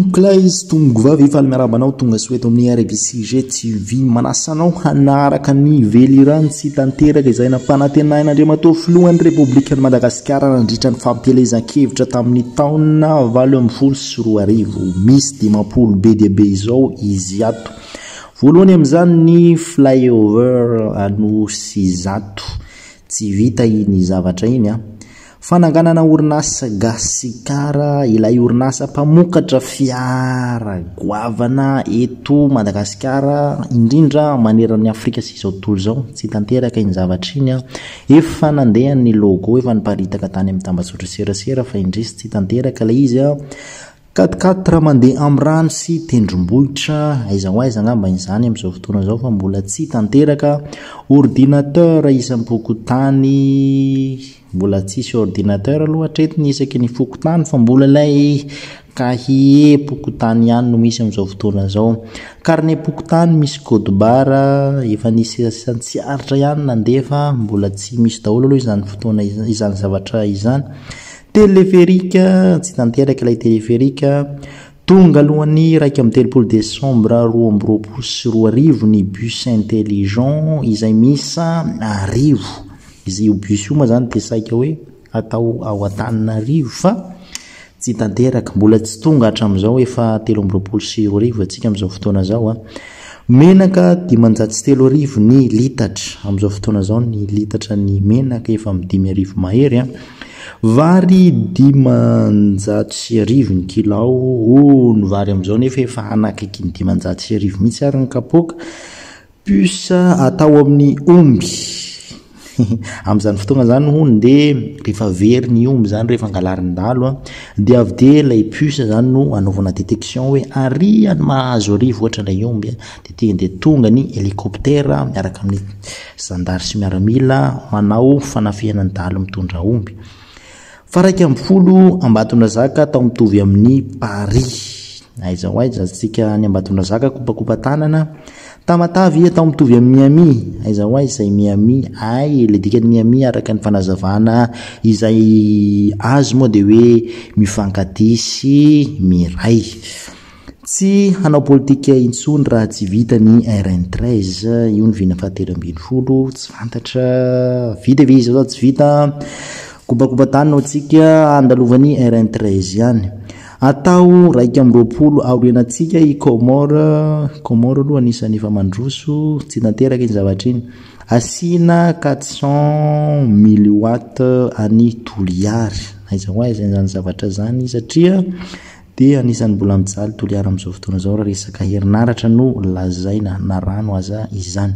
Tompokolahy sy tompokovavy, faly miarahaba anao tonga soa eto amin'ny RBCG TV. Manasa anao hanaraka ny velirano tsy tanteraka izay nampanantenain'Andriamatoa Filohan'ny Repoblikan'i Madagasikara nandritra ny fampielezan-kevitra tamin'ny taona 2018. Misy 50 be dia be izao izy ato. Voalohany amin'izany ny flyover Anosizato. Tsy vita iny zavatra iny an. Fananganana orinasa Gasycar, ilay orinasa mpamokatra fiara goavana eto Madagasikara, indrindra manerana an'i Afrika sy izao tontolo izao. Tsy tanteraka iny zavatra iny an. Efa nandeha ny logo, efa niparitaka tany amin'ny tambajotra serasera fa indrisy tsy tanteraka ilay izy an. Quatre quatre mandeha amin'ny rano sy tendrombohitra, aiza ho aiza angamba izany amin'izao fotoana izao fa mbola tsy tanteraka. Ordinateur isam-pokontany, mbola tsisy ordinateur aloha hatreto ny isaky ny fokontany fa mbola ilay kahie-pokontany ihany no misy amin'izao fotoana izao. Carnet-pokontany misy code barre, efa nisy isan'ny tsy aritra ihany nandeha fa mbola tsy misy daholo aloha izany fotoana izany zavatra izany. Téléphérique, tsy tanteraka ilay téléphérique. Tonga alohan'ny 31 desambra 2022 ny bus intelligent izay miisa 1000. Izy io bus io moa izany dia saika hoe atao ao Antananarivo fa tsy tanteraka. Mbola tsy tonga hatramin'izao, efa 2023 antsika amin'izao fotoana izao. Menaka 3500 ny litatra. Amin'izao fotoana izao ny litatra ny menaka efa amin'ny 5000 mahery. Vary 1500 ny kilao. Oh, ny vary amin'izao nefa efa hanakaiky ny 1500 mihitsy ary ny kapoaka. Puce atao amin'ny omby. Amin'izany fotoana izany hono dia rehefa very ny omby izany rehefa angalarin-dalo an, dia avy dia ilay puce izany no anaovana détection hoe ary any mahazo arivo ohatra ilay omby an, dia tonga dia tonga ny hélicoptère miaraka amin'ny zandary sy miaramila manao fanafihana ny dalo mitondra omby. Faha 11, Ambatondrazaka atao mitovy amin'i Paris. Aiza ho aiza antsika any Ambatondrazaka kopakopa-tanana. Tamatave atao mitovy amin'i Miami. Aiza ho aiza izay Miami? Hay, ilay dikan'i Miami araka ny fanazavana izay azo moa dia hoe mifankatia sy miray. Tsy hanao politika intsony raha tsy vita ny RN 13, io ny vina faha 13, tsy fantatra vita ve izy sa tsy vita, kobakoba-tany no antsika handalovan'ny RN 13 ihany. Atao 21 aorianantsika i Comores, Comores aloha anisan'ny efa mandroso, tsy tanteraka iny zavatra iny. Asiana 400 milliwatt any Toliary, aiza ho aiza izany zavatra izany satria Dia anisan'ny mbola mijaly Toliara amin'izao fotoana izao raha resaka herinaratra no lazaina na rano aza izany.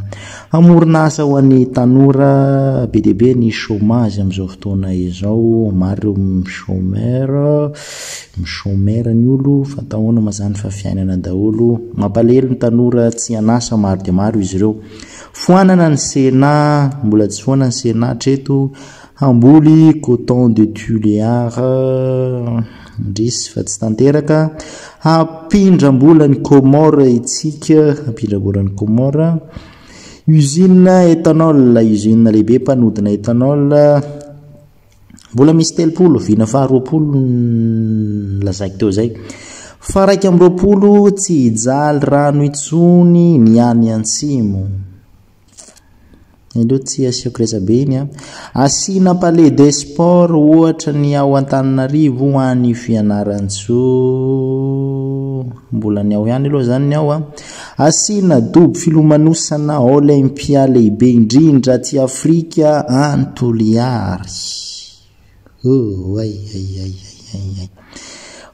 Hamorona asa ho an'ny tanora be dia be ny chômage amin'izao fotoana izao. Maro ireo mi-chômeur, mi-chômeur ny olo fa atao ahoana moa izany fa fiainana daholo. Mampalahelo ny tanora tsy an'asa maro dia maro izy ireo. Foanana ny Sénat, mbola tsy foana ny Sénat hatreto. Hamboly coton de Tuléar, indrisy fa tsy tanteraka. Hampindram-bola ny Comores itsika, hampindram-bola ny Comores. Usine éthanol, usine lehibe mpanodina éthanol. Mbola misy 30, vina faha 20 nolazaiko teo izay. Faha 21, tsy hijaly rano intsony ny any antsimo. Aleo tsy asiako resabe iny an. Asiana palais des sports ohatra ny ao Antananarivo any Fianarantsoa. Mbola ny ao ihany aloha zany ny ao an. Asiana dobo filomanosana Olympia lehibe indrindra aty Afrika any Toliary. Oh, ay, ay, ay, ay, ay.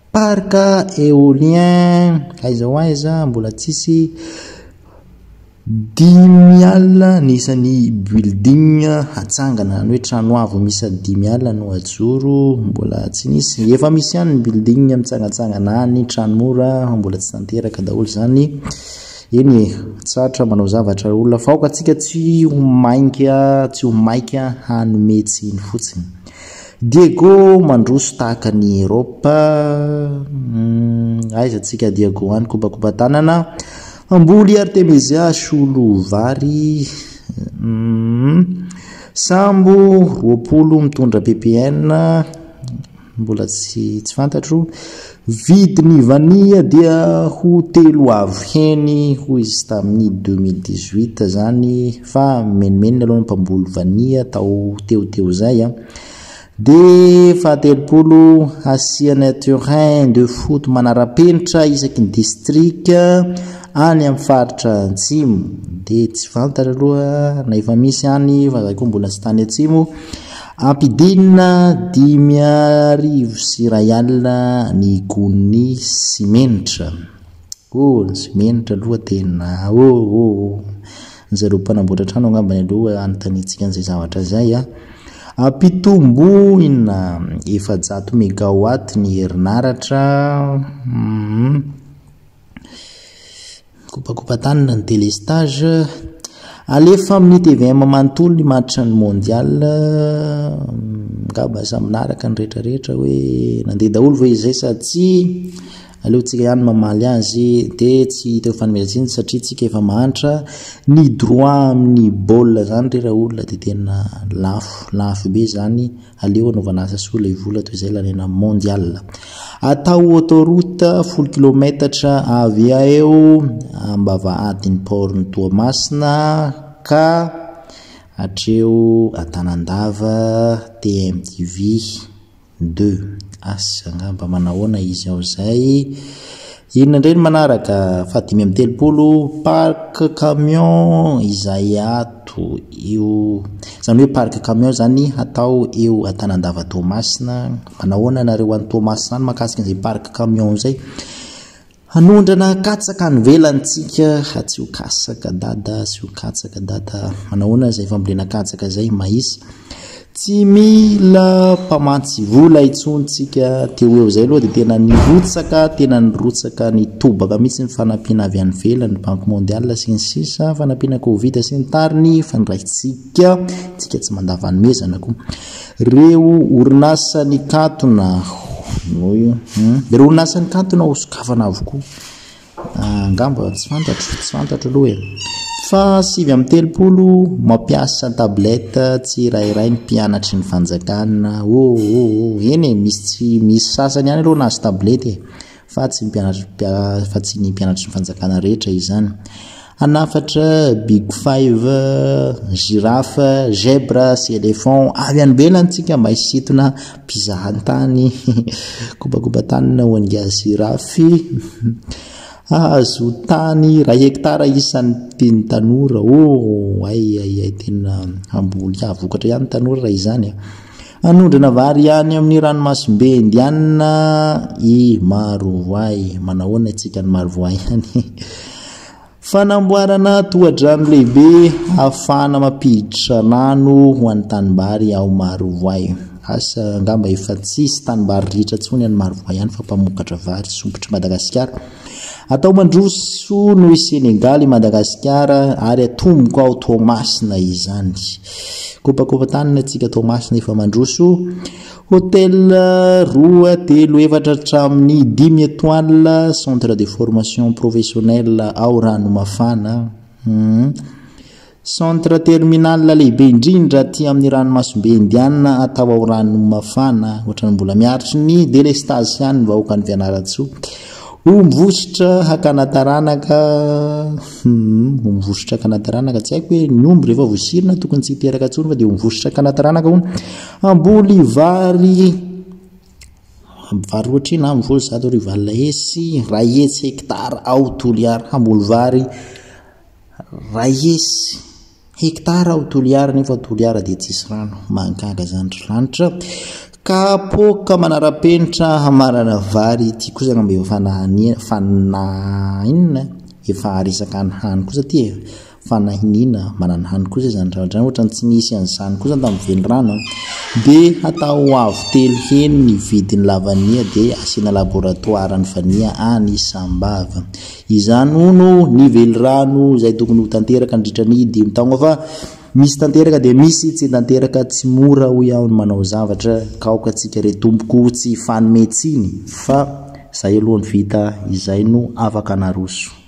Parc éolien, aiza ho aiza, mbola tsisy. Dimy alina ny isan'ny building hatsangana, izany hoe trano avo miisa dimy alina no hajoro, mbola tsy nisy. Efa misy ihany ny building mitsangantsangana any, trano mora, mbola tsy tanteraka daholo izany. Eny e, sarotra manao zavatra ry olona fa aoka antsika tsy ho mainka, tsy ho maika hanome tsiny fotsiny. Diego mandroso tahaka ny Europe, aiza tsika Diego any kobakoba-tanana. Hamboly artemisia solo vary Sambo 20 mitondra ppn. Mbola tsy tsy fantatro. Vidin'ny vania dia ho telo avo heny hoy izy tamin'ny 2018 zany fa mimenomenona aloha ny mpamboly vania tao teo teo zay a. Dia fahatelopolo, hasiana terrain de foot manara-penitra isaky ny distrika any amin'ny faritra antsimo. Dia tsy fantatra aloha na efa misy any fa za koa mbola tsy tany atsimo. Ampidinina 2500 ny gony simenitra. Oh, ny simenitra aloha tena oh oh oh. Ny zareo mpanamboatra trano angambany aloha anontaniantsika an'izay zavatra izay a. Ampitomboina 400 megawatt ny herinaratra. Mm. Kopakopa-tanana ny délestage. Alefa amin'ny tvm manontolo ny match ny mondial. Angamba samy naraka ny rehetrarehetra hoe nandeha daholo ve izay sa tsia. Aleo tsika ihany mamaly azy dia tsy hita ho fanomezan-tsiny satria tsika efa mahantra. Ny droit amin'ny baolina zany re raolona dia tena lafo, lafo be zany. Aleo anaovana asa soa ilay vola toy izay laniana mondial. Atao autoroute folo kilometatra avy eo Ambavahadin'ny port-n'i Toamasina ka hatreo Antanandava TMTV deux. Asa angamba manahoana izy ao izay. Inona indray ny manaraka? Faha-35, parc camion izay ato io. Izany hoe parc camion izany hatao eo Antanandava Toamasina. Manahoana nareo any Toamasina any mahakasika an'izay parc camion izay? Hanondrana katsaka any ivelany tsika, tsy ho kasaka dada, tsy ho katsaka dada. Manahoana izay fambolena katsaka izay? Mahisa. Tsy mila mpamatsy vola intsony tsika. Teo ho eo izay aloha dia tena nirotsaka, tena nirotsaka nitobaka mihitsy ny fanampiana avy any ivelany, Banque mondiale sy ny sisa, fanampiana Covid sy ny tariny fa ny raintsika, tsika tsy mandà fanomezana koa. Ireo orinasa nikatona, ireo orinasa nikatona ho sokafana avokoa. Angamba tsy fantatro, tsy fantatro aloha e. Fa 39 mampiasa tablette tsirairay ny mpianatry ny fanjakana. Oh, oh, oh. Eny e, misy tsy misy sasany ihany aloha nahazo tablette e. Fa tsy ny mpianatra fa tsy ny mpianatry ny fanjakana rehetra izany. Hanafatra big five, girafe, zèbre sy éléphant avy any ivelany tsika mba hisintona mpizahantany. Kobakoba-tanana ho an'i Girafe. Hahazo tany iray hectare isan'ny mpino tanora. Oh, ay ay ay, tena hamboly hahavokatra ihany ny tanora raha izany a. Hanondrana vary any amin'ny ranomasimbe Indiana i Marovoay. Manahoana isika any Marovoay any? Fanamboarana tohadrano lehibe ahafahana mampiditra rano ho an'ny tanimbary ao Marovoay. Asa angamba efa tsisy tanimbary ritra intsony any Marovoay any fa mpamokatra vary sompitr'i Madagasikara. Atao mandroso noho i Senegaly i Madagasikara ary atomboka ao Toamasina izany. Kopakopa-tanana antsika Toamasina efa mandroso. Hotel roa, telo, efatra hatramin'ny dimy étoiles, centre de formation professionnelle ao Ranomafana. Hmm. Centre terminal lehibe indrindra aty amin'ny ranomasimbe Indiana atao ao Ranomafana. Ohatran'ny mbola miaritry ny délestage ihany ny vahoakan'i Fianarantsoa. Omby vositra hakana taranaka, hum, omby vositra hakana taranaka, tsy haiko hoe ny omby rehefa vosirina tokony tsy hiteraka intsony fa dia omby vositra hakana taranaka hono. Hamboly vary, vary ohatrina, hamboly 1800 100 hektara ao Toliara, hamboly vary 100 hektara ao Toliara nefa Toliara dia tsisy rano. Mahagaga izany ry lanitra. Kapoaka manara-penitra hamarana vary ity kosa angamba efa fanahania fanahinina efa resaka hanihany kosa ity e. Fanahiniana mananihany kosa izany zavatra izany ohatran'ny tsy nisy an'izany kosa tamin'ny velirano. Dia hatao avo telo heny ny vidin'ny lavania dia asiana laboratoire ny vania any Sambava. Izany hono ny velirano izay tokony ho tanteraka nandritra ny dimy taogna fa misy tanteraka dia misy tsy tanteraka, tsy mora hoy aho ny manao zavatra ka aoka tsika re tompoko tsy hifanome tsiny fa zay aloha ny vita izay no afaka naroso.